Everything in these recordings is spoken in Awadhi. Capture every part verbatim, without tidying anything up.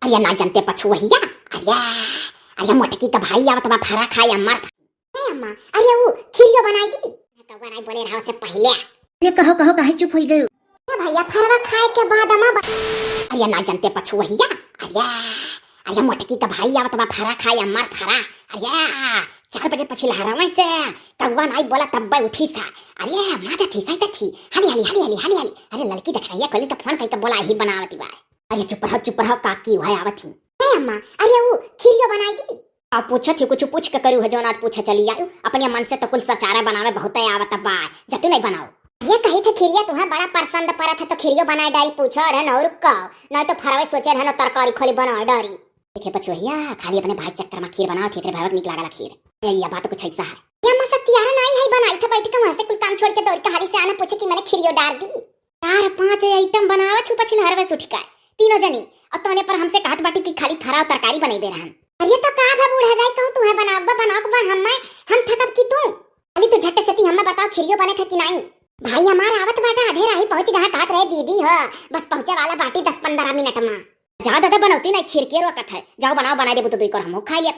अरे ना जनते पछुवहिया, अरे, अरे मोटकी का भाई आवत बा फरा खाए अम्मर। ए अम्मा, अरे ऊ खीरियो बनाई दी। कौआ नाई बोले रहो से पहिले। अरे कहो, कहो, काहे चुप होई गयो? ए भैया, फरवा खाए के बाद अम्मा ब- अरे ना जनते पछुवहिया, अरे, अरे मोटकी का भाई आवत बा फरा खाए अम्मर फरा। अरे चार बजे पछिलहरवे से कौआ नाई बोला तब्बे उठी सा। अरे माँ जा थी, सही थी, हाली, हाली, हाली, हाली, हाली, हाली। अरे लड़की देख रही है, कल का फोन कई के बोला ही बनावती बा। अरे चुप रहो, चुप रहो, काकी वह आवत ही। ए अम्मा, अरे ऊ खीरियो बनाई दी। अब पूछत ही, कुछ पूछ के करू है, जौन आज पूछे चली आयु। अपने मन से तो कुल सचारा बनावे बहुत आवत बा, जतू नहीं बनाओ। अरे कही थे खीरिया तुम्हें बड़ा पसंद परत है तो खीरियो बनाए डारी, पूछो रहे न और का, नहीं तो फरवे सोचे रहे न तरकारी खोली बनाए डारी। देखे पछुहिया, खाली अपने भाई चक्कर में खीर बनाओ थी, तेरे भाई को निक लागला खीर। ए, ये बात कुछ ऐसा है। ये अम्मा सत्यारा नहीं है, बनाई थे बैठ के वहां से कुल काम छोड़ के दौड़ के हाली से आना पूछे कि मैंने खीरियो डार दी। चार पांच आइटम बनावत हूँ पछिलहरवे से उठ के, तीनों जनी। और तोने पर हमसे कहत बाटी कि खाली फराव तरकारी बने दे रहन। अरे तो का भा बूढ़ा दाई, कहूँ तुम्हें बनाओ बा, बनाओ बा हम, हम थकब की तू? खाली तू झट से ती हमें बताओ खीरियो बने थे कि नहीं? भाई हमार आवत बाटा, आधे राही पहुँच गया, कहत रहे दीदी हो, बस पहुँचे वाला बाटी दस पन्द्रह मिनट में। जा दादा, बनौती नहीं खीर के रोकत है, जाओ बनाओ, बनाई देबू तो दुई कर हमहू खाई लेब।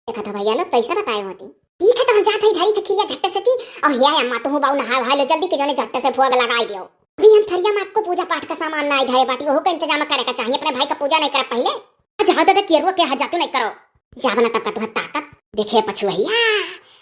देखा था भैया लोग कैसे बताए होती। ठीक है तो हम जात हई धरी थे खीरिया झट्टे से ती। और हे अम्मा तुहू बाऊ नहाए वहाए लो जल्दी के, जोने झट्टे से भोग लगाई दियो। अभी हम थरिया में आपको पूजा पाठ का सामान ना धरे बाटी, ओहू का इंतजाम करे का चाहिए। अपने भाई का पूजा नहीं करब पहले? अच्छा हो दादा, केरुआ के हजातू नहीं करो। जाब ना तब का तुहर ताकत। देखे पछुहिया,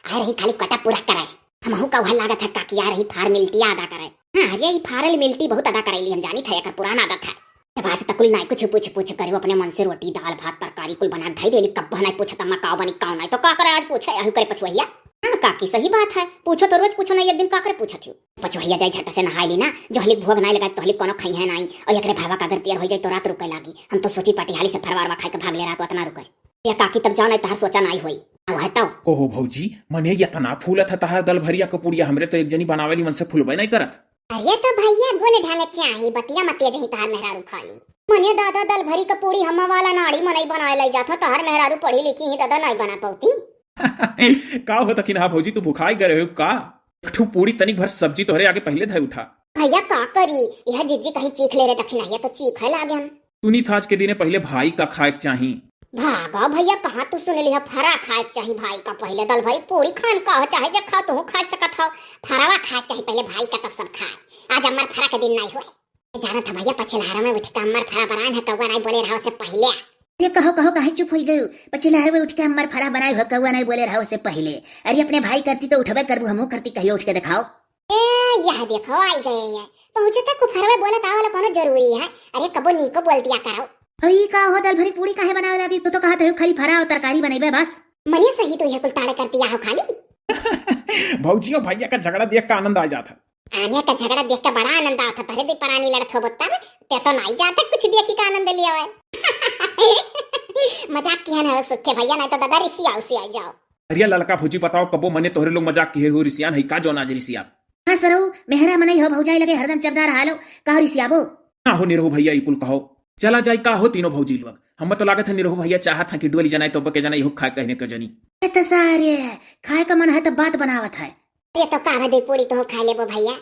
आ रही खाली कटा पूरा करे। हमहू का वह लागत है काकी आ रही फॉर्मेलिटी अदा करे। हाँ, ये ई फॉर्मेलिटी बहुत अदा करेली, हम जानी था एकर पुराना आदत है। जब आज तक कुल नाई कुछ पूछ पूछ करे, वो अपने मन से रोटी, दाल, भात, तरकारी कुल बना के धई देली, कब नाई पूछत अम्मा काव बनी काव नाई, तो का करे आज पूछे, यही करे पछुहिया। हाँ काकी, सही बात है, पूछो तो रोज पूछो ना, एक दिन का करे पूछत हो। पछुहिया जाई झट से नहाई ली ना, जोहली भोग नाई लगाए, तोहली कोनो खइहे नाई, और एकरे भावा का अगर देर हो जाए तो रात रुके लागी। हम तो सोची पाटी हाली से फरवा वरवा खाए के भाग ले रात, उतना रुके। ए काकी, तब जाओ, नहीं तहार सोचा नाई होई। अब है तो। कहो भौजी, मने इतना फूलत है तहार दल भरिया के पुड़िया, हमरे तो एक जनी बनावेली मन से फूलबे नहीं करत। अरे तो भैया, गुण ढंग चाही, बतिया मत तेज ही तहार मेहरारू खाली। मने दादा, दल भरी के पूड़ी हम्मा वाला नाड़ी मनई बनाए लई जात हो, तहार मेहरारू पढ़ी लिखी ही दादा नहीं बना पौती। का हो दखिनहा भौजी, तू भुखाई गए हो का? एक ठू पूड़ी तनिक भर सब्जी तोहरे आगे पहले धई उठा। भैया का करी, यह जिज्जी कहीं चीख ले रहे दखिनहिया तो चीखे लागे हम। सुनी था आज के दिने पहले भाई का खाए के चाही। भागा भैया, कहाँ तू सुन लिहा फरा खाए के चाही भाई का पहले? दल भरी पूड़ी खान का हो, चाहे जे खाओ, तू खा सकत हो। फरावा खाए के चाही पहले भाई का, तब सब खाए। आज अम्मर फरा के दिन नहीं हुए। जानत है भैया, पछिलहरा में उठ के अम्मर फरा बनाए है, कौआ नहीं बोले रहो से पहले। अरे कहो, कहो, काहे चुप होई गयो? पछिलहरा में उठ के अम्मर फरा बनाए हो, कौआ नहीं बोले रहो से पहले। अरे अपने भाई करती तो उठबे करबू, हमहू करती, कहियो उठ के दिखाओ। ए, यह देखो, आई गए ये। पहुँचे तक कुफरवे बोलत आवल कोनो जरूरी है? अरे, कबो नीको बोल दिया करो। अरे, ई का हो, दल भरी पूड़ी काहे बनावे लागी? तू तो कहत रहे खाली फरा और तरकारी बनेबे बस। मने सही तो यह कुल ताड़े कर दिया हो खाली। भौजियो भैया का झगड़ा देख के आनंद आ जात है। आने का झगड़ा देख के बड़ा आनंद आवत है। तोहरे दी परानी लड़त हो तब, ते तो नहीं जाते कुछ देखी का आनंद लिया है। मजाक किया ना हो सुखे भैया, नहीं तो दादा रिसिया उसिया जाओ। अरे ललका भौजी बताओ, कबो मने तोहरे लोग मजाक किहे हो, रिसियान है का जौन आज रिसिया? हाँ सरऊ, मेहरा मनई हो, भौजाई लगे हरदम चबदा रहा लो, का हो रिसियाबो? ना हो निरहू भैया, ई कुल कहो। चला जाई का हो तीनों भौजी लोग? हमें तो लागत है निरहू भैया चाहत है कि डोली जनाई तो बके जनाई हो खाए कहने के जनी। ए तो सारे, खाए का मन है तो बात बनावत है। अरे तो का बा, दे पूरी तो खा लेबो भैया।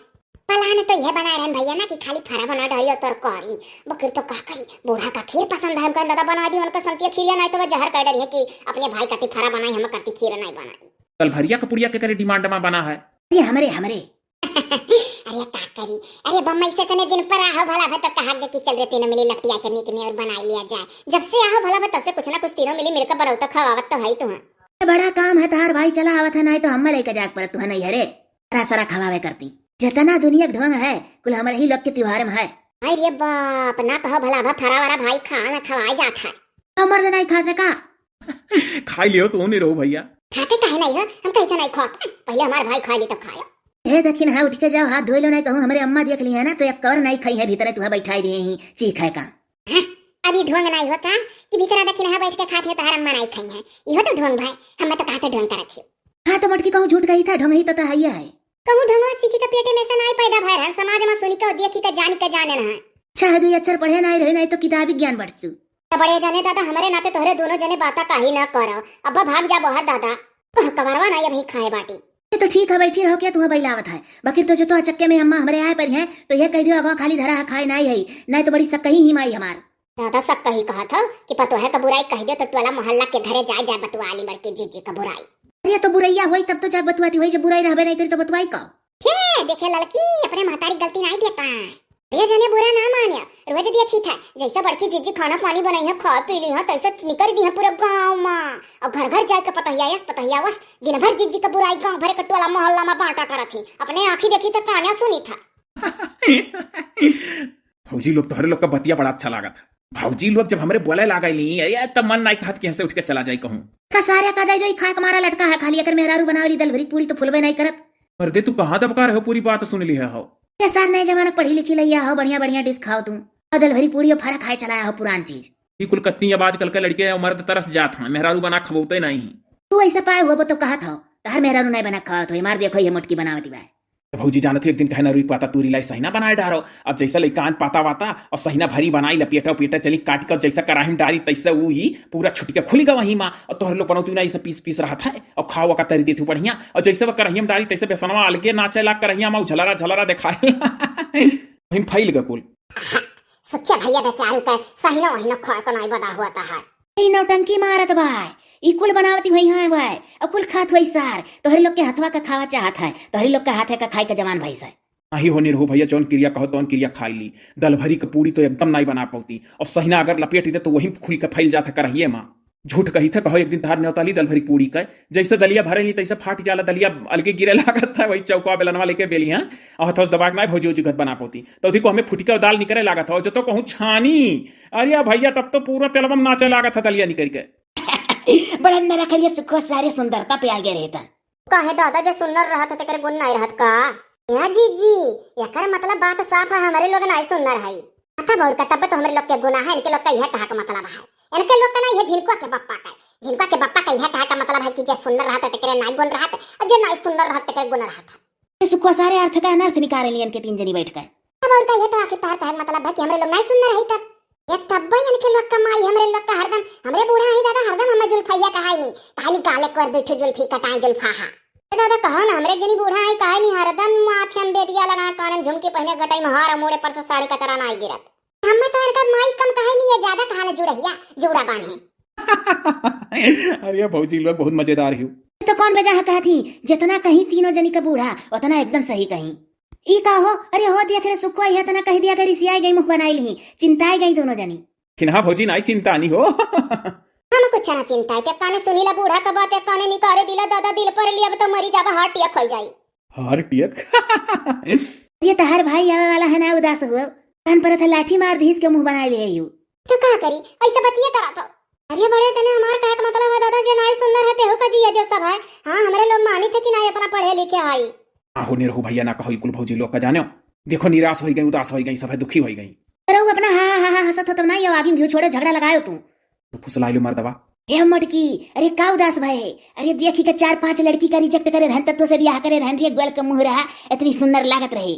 पलान तो यह बनाए रहन भैया ना कि खाली फरा बना डरियो तरकारी। बकर तो का करी, बूढ़ा का खीर पसंद है, हम कहन दादा बना दी उनका संतिया खीरिया, नहीं तो वह जहर कर डरी है कि अपने भाई करती फरा बनाई, हम करती खीर नहीं बनाई। कल भरिया का पुड़िया के करे डिमांड मा बना है। ये हमरे, हमरे। अरे का करी, अरे बम्बई से इतने दिन पर आहो भला भा तो कहा गया कि चल रे तीनों मिली लपटिया के नीक में और बनाई लिया जाए। जब से आहो भला भा तब से कुछ ना कुछ तीनों मिली मिलकर बनाओ तो खवावत तो है ही तुहा। बड़ा काम है तहार भाई, चला आवत है, नहीं तो हम्मे लेके जाके परत तुहा नहीं हरे। सारा सारा खवावे करती। जितना दुनिया के ढोंग है, कुल हमरे ही लोग के त्योहार में है। अरे बाप, ना कहो भला भा फरा वरा भाई खा ना खवाए जात है। तो मर्द नहीं खा सका। खाई लियो तू निरहू भैया। खाते काहे नहीं हो? हम कहीं तो नहीं खाते। पहले हमारे भाई खा ली तब खायो। हे दखिनहा, उठ के जाओ, हाथ धोई लो, नहीं कहूँ हमरे अम्मा देख ली है ना तो एक कवर नहीं खाई है, भीतरे तुहा बैठाई दिए ही चीख है का। हाँ, अभी ढोंग नहीं हो का कि भीतरा दखिनहा बैठ के खात है तहार अम्मा नहीं खाई है। इहो तो ढोंग भाई, हम तो कहते ढोंग करत ही। हाँ तो मोटकी कहूँ झूठ कही था, ढोंग ही तो, तो है ही है। कहूँ ढोंगवा सीखी के पेटे में से नहीं पैदा भय रहन, समाज में सुनी के और देखी के जानी के जाने ना। अच्छा है दुई अक्षर पढ़े नहीं रहे, नहीं तो किताबी ज्ञान बढ़तू। तो बड़े जने दादा, हमरे नाते तोहरे दोनों जने बाता काही ना करो। अब्बा भाग जा बाहर दादा। कह कबरवा ना अभी खाए बाटी। ये तो ठीक है, बैठी रहो, क्या तुम्हें बैलावत है? बकिर तो जो तो अचक्के में अम्मा हमरे आए पर हैं, तो यह कह दियो अगवा खाली धरा है, खाए नाई है, नाई तो बड़ी सक्कही ही माई हमार। दादा, सब कही कहत हो कि पतोहे का बुराई कहि दे तो टोला मोहल्ला के घरे जाए जाए बतुआ ली बड़की जिज्जी का बुराई। अरे, तो बुरैया होई तब तो जाके बतुआती होई, जब बुराई रहबे नहीं करी तो बतुआई का? फिर देखे ललकी, अपने महतारी गलती नहीं देता। अरे जने बुरा ना मानिया, रोज देखी था जैसे बड़की जिज्जी खाना पानी बनाई है, खा पी ली है, तैसे निकल दी है पूरे गाँव में। और घर घर जाए के पतहियावस पतहियावस, दिन भर जिज्जी का बुराई गाँव भर के टोला मोहल्ला में बांटा करत ही। अपने आँखी देखी था, कानिया सुनी था। भौजी लोग, तोहरे लोग का बतिया बड़ा अच्छा लागत है। भौजी लोग जब हमरे बोले लागेली, अरे, तब मन नाई कहत कि यहाँ से उठ के चला जाई कहूँ। का सारे का दे दे, खाए के मारा लटका है खाली, अगर मेहरारू बनावेली दलभरी पूरी तो फुलबे नाई करत। मर्दे, तू कहाँ दबका रहे हो, पूरी बात सुन ली है हो। ये सार नए जमाना के पढ़ी लिखी लइया हो, बढ़िया बढ़िया डिश खाओ तू। और दलभरी पूरी और फरा खाए चलाया हो पुरान चीज। ई कुल कत्ती अब आजकल के लड़के और मर्द तरस जात हैं, मेहरारू बना खबौते नहीं। तू ऐसा पाए हुआ वो तो कहत हो, तहर मेहरारू नहीं बना खावत हो, मार देखो ये मोटकी बनावती बाय। भौजी जानत हो, एक दिन कहे ना रुई पाता तूरी लाई सहिना बनाए डारो। अब जैसे लइका आन पाता वाता और सहिना भरी बनाई लपेटा उपेटा चली काट के जैसे कराही में डारी तैसे ऊ ही पूरा छुट के खुल गवा वहीं माँ। और तोहरे लोग बनौती ना इसे पीस पीस रहत है और खावा का तरी देती बढ़िया। और जैसे वो कराही में डारी तैसे बेसनवा अलगे नाचे लाग कराही में झलरा झलरा देखाए। वहीं फैल गए कुल। सख्या भैया बेचारू के सहिना वहिना खाए को नहीं बदा हुआ था है। ई नौटंकी मारत बाय, ई कुल बनावती हुई हैं बाय, और कुल खात हुई सार। तोहरे लोग के हथवा का खावा चाहत है, तोहरे लोग के हाथे का खाई का जवान भैंस है। आही हो निरहू भैया, जौन किरिया कहो तौन किरिया खाई ली। दलभरी के पूरी तो एकदम नाई बना पौती, और सहिना अगर लपेट दे तो वहीं खुल के फैल जात है करहिए माँ। झूठ कही थे कहो, एक दिन तहार न्योता ली दलभरी पूरी का, जैसे दलिया भरे ली तैसे फाट जाला, दलिया अलगे गिरे लागत था, वही चौका बेलनवा लेके बेली हैं। और हथौस दबा के नाई भौजी उजी घर बना पौती, तो देखो हमें फुटके दाल निकरे लागत था, और जो तो कहूँ छानी, अरे भैया तब तो पूरा तेलवा में नाचे लागत था दलिया निकल के। बड़ा नरक है ये सुखवा सारे सुंदरता पे आगे रहता। काहे दादा, जे सुंदर रहत है तेकर गुण नाई रहत का? या जीजी, एकर मतलब बात साफ है, हमरे लोग नाई सुंदर है। अतब और का, तब तो हमरे लोग के गुना है, इनके लोग का यह कहा का मतलब है। इनके लोग का ना, यह झिनकुआ के बप्पा का है। झिनकुआ के बप्पा का यह कहा का मतलब है कि जे सुंदर रहत है तेकरे नाई गुण रहत, और जे नाई सुंदर रहत तेकरे गुण रहत है। ये सुखवा सारे अर्थ का अनर्थ निकारे लियन के तीन जनी बैठ कर। अब और का, ये तो आखिर तार कहे का मतलब है कि हमरे लोग नाई सुंदर है तब। ये तब्बे इनके लोग का माई हमरे लोग का हरदम, हमरे बूढ़ा है दादा, हरदम हमें जुल्फैया कहाई नहीं, कहाई नहीं गाले कर दो ठो जुल्फी कटाए जुल्फा हा। ए दादा, कहो ना, हमरे जनी बूढ़ा है, काहे नहीं हरदम माथे में बेदिया लगा, कान में झुमकी पहने, गटई में हार, और मूड़े पर से साड़ी कचरा ना आई गिरत। हमें तो इनका माई कम कहे लिए, ज्यादा कहा ले जुड़हिया, जुड़ा बांधे। अरे भौजी लोग बहुत मजेदार ही। तो कौन बेजा है कहत ही, जितना कहीं तीनों जनी का बूढ़ा, उतना एकदम सही कहीं। ई का हो, अरे हो देख रे सुखो, यह तना कह दिया, अगर रिसियाई गई, मुंह बनाई ली, चिंताई गई दोनों जनी। खिनहा भौजी नाई चिंता नहीं हो। हम कुछ ना चिंता है, ते काने सुनी ला बूढ़ा का बात, ते काने निकारे दिला दादा, दिल पर लिया, अब तो मरी जाबा, हार्ट अटैक हो जाई। हार्ट अटैक? ये तहार भाई आवे वाला है ना, उदास हुआ, कान पर था लाठी मार दीस के मुंह बनाए ले आयु। तो का करी, ऐसा बतिया करा तो। अरे बड़े जने, हमार कहे का मतलब है दादा, जे नाई सुंदर है तेहू का जिया जो सब है। हाँ, हमरे लोग मानी थे कि नाई इतना पढ़े लिखे है। आहो निरहू भैया ना कहो, ई कुल भौजी लोग का जाने। देखो निराश हो गई, उदास हो गई, सब है दुखी हो गई। अरे वो अपना हा हा हा हा हंसत हो तब ना, ये आगे में घी छोड़े झगड़ा लगायो तू। तो फुसलाइलो मर्दवा। ए मटकी, अरे का उदास भय है? अरे देखी का चार पांच लड़की का रिजेक्ट करे रहन, तत्व से बियाह करे रहन, रे ग्वाल के मुंह रहा, इतनी सुंदर लागत रहे।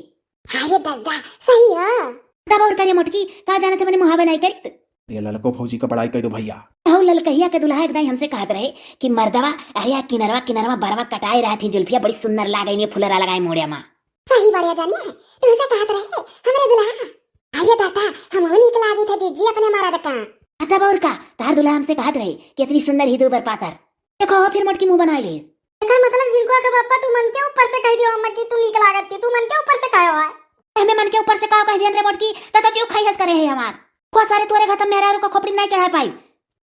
हाय रे दादा, सही है। तब और करे मटकी, का जानत है मने मुहावे नहीं करित। ये ललको भौजी का बड़ाई कह दो भैया। हो ललकहिया के दुल्हा एक दाई हमसे कहत रहे कि मर्दवा, अरे या किनरवा किनरवा बरवा कटाए रहत ही जुल्फिया, बड़ी सुंदर लागे, ये फुलरा लगाए मोड़िया माँ। सही बढ़िया जानिए, तुमसे कहत रहे हमरे दुल्हा। अरे दादा, हम नीक लागी थे जीजी अपने मरद का। आ तब और का, तार दुल्हा हमसे कहत रहे कि इतनी सुंदर ही दो बार पातर। देखो हो फिर मोटकी मुंह बनाए लेस। एकर मतलब जिनको के पापा तू मन के ऊपर से कह दियो अम्मा कि तू नीक लागत थी, तू मन के ऊपर से कहो है। हमें मन के ऊपर से कहो कह दियन रे मोटकी, त तो जीव खाई हंस करे है हमार। को सारे तोरे घर त मेहरारू को खोपड़ी नहीं चढ़ा पाई।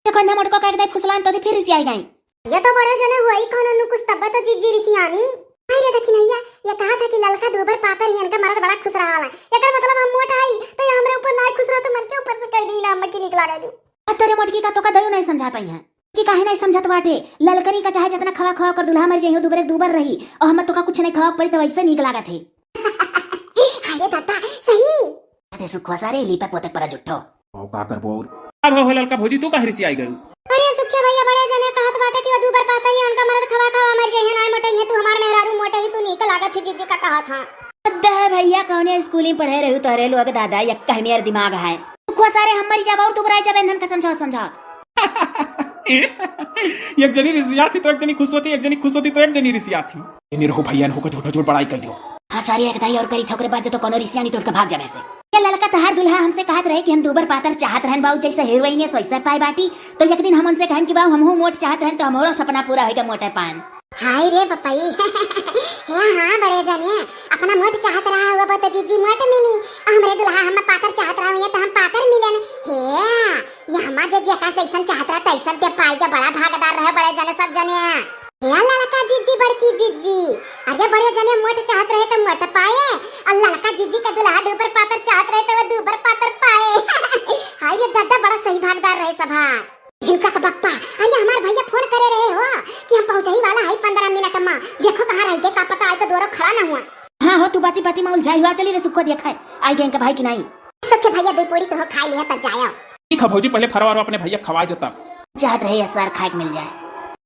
देखो ना मोटको का एक दाई फुसलान तो फिर रिसियाई गई। ये तो बड़े जने हुआ ही कौन नु कुछ तब्बे तो जीजी रिसियानी। हाय रे दखिनैया, ये कहा था कि ललका दूबर पातर ही इनका मरद बड़ा खुश रहा है। एकर मतलब हम मोट आई तो ये हमरे ऊपर ना खुश रहा तो मन के ऊपर से कह दी ना अम्मा की निकला गई। अब तेरे मोटकी का तो का दयो नहीं समझा पाई है कि काहे नहीं समझत बाटे। ललकनी का चाहे जितना खवा खवा कर दुल्हा मर जाइयो, दुबरे दूबर रही और हम तो का कुछ नहीं खवा पड़ी तो वैसे नीक लागत है। अरे दादा, सही। अरे सुखवा सारे लीपक पोतक पर जुट्ठो। ओ का करबो और? अब हो ललका भौजी, तू काहे रिसियाई गयू? अरे सुखिया भैया, बड़े जने कहत बाटे कि वो दूबर पातर ही उनका मरद खवा खवा मर जाइए, ना मोटे ही तू हमार मेहरारू मोटे ही तू नीक लागत ही जीजी का कहत हाँ। दह भैया कौने स्कूल में पढ़े रहू तोहरे लोग दादा, यक्का हमेर दिमाग है। सुखवा सारे हम मरी जाब और तू बुराई जाबे, इन्हन का समझाओ, समझाओ। एक जनी रिसियात ही तो एक जनी खुश होती, एक जनी खुश होती तो एक जनी रिसियात ही। ए निरहू भैया, इनहू का झूठा झूठ बड़ाई कर दियो। हाँ सारी, एक दाई और करी था, ओकरे बाद जो तो कोनो रिसिया नहीं, तोड़ के भाग जाबे से। ये ललका तहार दुल्हा हमसे कहत रहे कि हम दूबर पातर चाहत रहन बाऊ, जैसे हीरोइन है, वैसे पाए बाटी। तो एक दिन हम उनसे कहन कि बाऊ, हमहू मोट चाहत रहन, तो हमरो सपना पूरा होइगा, मोटे पान। हाय रे बपई। हे हाँ, बड़े जने, अपना मोट चाहत रहा हुआ, बहुत जीजी मोट मिली, और हमरे दुल्हा हम पातर चाहत रहा हुआ, तो हम पातर मिलन। हे, ये हमार जीजी का जैसन चाहत रहा, तैसन ते पाई के बड़ा भागदार रहे बड़े जने, सब जने। हे ललका जीजी, बड़की जीजी, अरे बड़े जने मोट चाहत रहे तो मोट पाए, और ललका जीजी का दुल्हा दूबर पातर चाहत रहे तो वो दूबर पातर पाए। हाय रे दादा, बड़ा सही भागदार रहे सभा। झिनका का बप्पा, अरे हमार भैया फोन करे रहे हो कि हम पहुँचही वाला है पन्द्रह मिनट में, देखो कहाँ रह गए, का पता आज तो दोरो खड़ा न हुआ। हाँ हो, तू बाती बाती में उलझाई हुआ, चली रे सुखो देखाए, आई गए इनका भाई कि नहीं। सुखे भैया, दो पूरी तो हो खाई लिया, तब जाया। ठीक है भौजी, पहले फरवा वरवा अपने भैया खवाए जो तब। चाहत रहे असवार खाए के मिल जाए।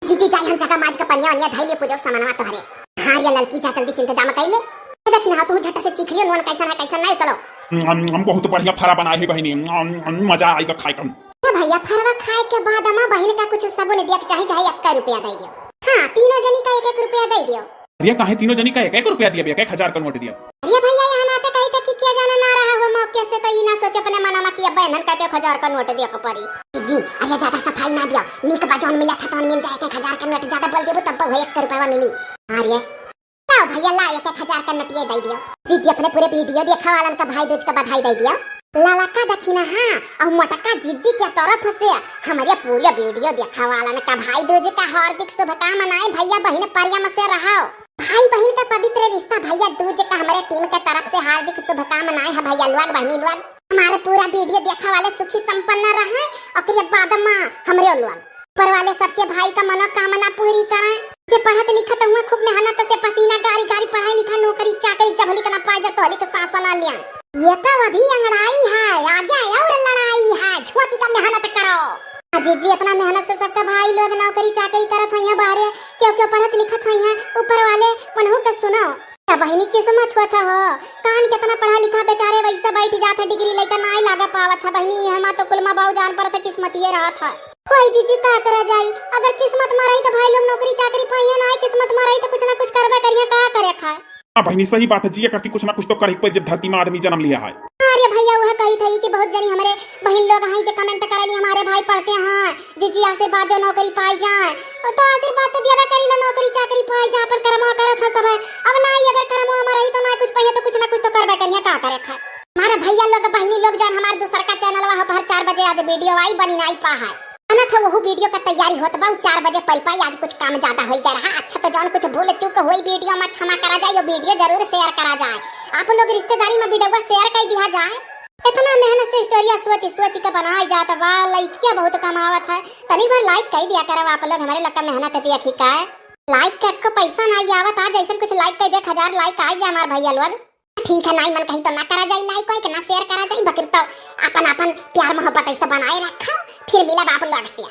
जीजी जाई, हम झका माज का पनिया वनिया धई ले, पूजो सामानवा तोहरे। हाँ रे ललकी, जा जल्दी से इंतजाम कर ले। ए दखिन, हाँ तू झट से चीख लियो नून कैसन है कैसन नहीं, चलो। हम, हम बहुत बढ़िया फरा बनाए है बहिनी, हम, हम मजा आएगा खाए का। ए भैया, फरवा खाए के बाद अम्मा बहिन का कुछ सबुन दिया के चाही, चाहे एक रुपया दे दियो। हाँ, तीनों जनी का एक एक रुपया दे दियो। अरे काहे तीनों जनी का एक एक रुपया दिया, एक एक हजार का नोट दिया। अरे भैया, यहाँ नाते कही था कि क्या जाना ना रहा हुआ मौके से, तो ये ना सोचे अपने मना में कि अब बहनन का एक हजार का नोट दिया के पड़ी। जी, अरे ज्यादा सफाई ना दियो, निक बा जौन मिला था तौन मिल जाए, एक एक हजार का नोट ज्यादा बोल देबू तब वही एक रुपया मिली। अरे लाओ भैया, लाओ एक एक हजार का नोटिया दे दियो। जीजी अपने पूरे वीडियो देखा वालन का भाई दूज का बधाई दे दियो। ललका दखिना हाँ, और मोटका जीजी के तरफ से हमारे पूरे वीडियो देखा वालन का भाई दूज का हार्दिक शुभकामनाएं। भैया बहिन प्रेम से रहो। भाई बहिन का पवित्र रिश्ता भैया दूज का हमारे टीम के तरफ से हार्दिक शुभकामनाएं है भैया लोग, बहिनी लोग। हमारे पूरा वीडियो देखा वाले सुखी संपन्न रहे, ओकरे बाद में हमरे लोग ऊपर वाले सबके भाई का मनोकामना पूरी करें। जे पढ़त लिखत हुआ खूब मेहनत से पसीना गारी गारी पढ़ाई लिखा नौकरी चाकरी जब लिख ना पाए जब तो लिख सासन आ लिया। ये तो अभी अंगड़ाई है, आगे और लड़ाई है, झोंकी का मेहनत करो। हाँ जीजी, इतना मेहनत से सबका भाई लोग नौकरी चाकरी करत होइहैं बाहरे, क्यों क्यों पढ़त लिखत होइहैं, ऊपर वाले मनहू के सुनो। क्या बहिनी किस्मत हुआ था हो, कान कितना पढ़ा लिखा बेचारे वैसे बैठ जात है, डिग्री लेकर नाई लागा पावत है बहिनी, हमा तो कुलमा बाऊ जान पर था किस्मत ये रहा था। कोई जीजी का करा जाई, अगर किस्मत में रही तो भाई लोग नौकरी चाकरी पाइए ना, किस्मत में रही तो कुछ ना कुछ करबे करिए, का करे खाए। हाँ बहिनी, सही बात है, जिए करती कुछ ना कुछ तो करे पर जब धरती में आदमी जन्म लिया है। अरे भैया, वह कही थी कि बहुत जनी हमरे बहिन लोग हैं जो comment करली, हमारे भाई पढ़ते हैं, जीजी आशीर्वाद दो नौकरी पाई जाए, तो आशीर्वाद तो दियाबे करी ला नौकरी चाकरी पाई जाए, पर करमवा करत है सब है। अब ना ही अगर करमवा में रही तो ना कुछ पहिए तो कुछ ना कुछ तो करबे करिए, का करे खाए। हमारे भैया लोग बहिनी लोग जान हमारे दूसर का चैनल वहाँ पर चार बजे आज वीडियो आई बनी नाई पा है। अनथ वहू वीडियो का तैयारी होत बा, उ चार बजे पल पाई, आज कुछ काम ज्यादा होई गया रहा। अच्छा तो जौन कुछ भूल चूक होई वीडियो में क्षमा करा जाए, यो वीडियो जरूर share करा जाए, आप लोग रिश्तेदारी में वीडियो share कर दिया जाए। इतना मेहनत से स्टोरिया सोच सोच के बनाई जात बा, लइकिया बहुत कमावत है, तनी भर like कर दिया करब आप लोग, हमारे लोग का मेहनत देखी का। Like के को पैसा ना आवत, आज ऐसा कुछ like कर दे, एक हजार like आ जाए हमार भैया लोग। ठीक है, नाई मन कहीं तो ना करा जाए like वाइक, ना share करा जाए, बकिर तो अपन अपन प्यार मोहब्बत ऐसे बनाए रखा, फिर मिलब आप लोग से।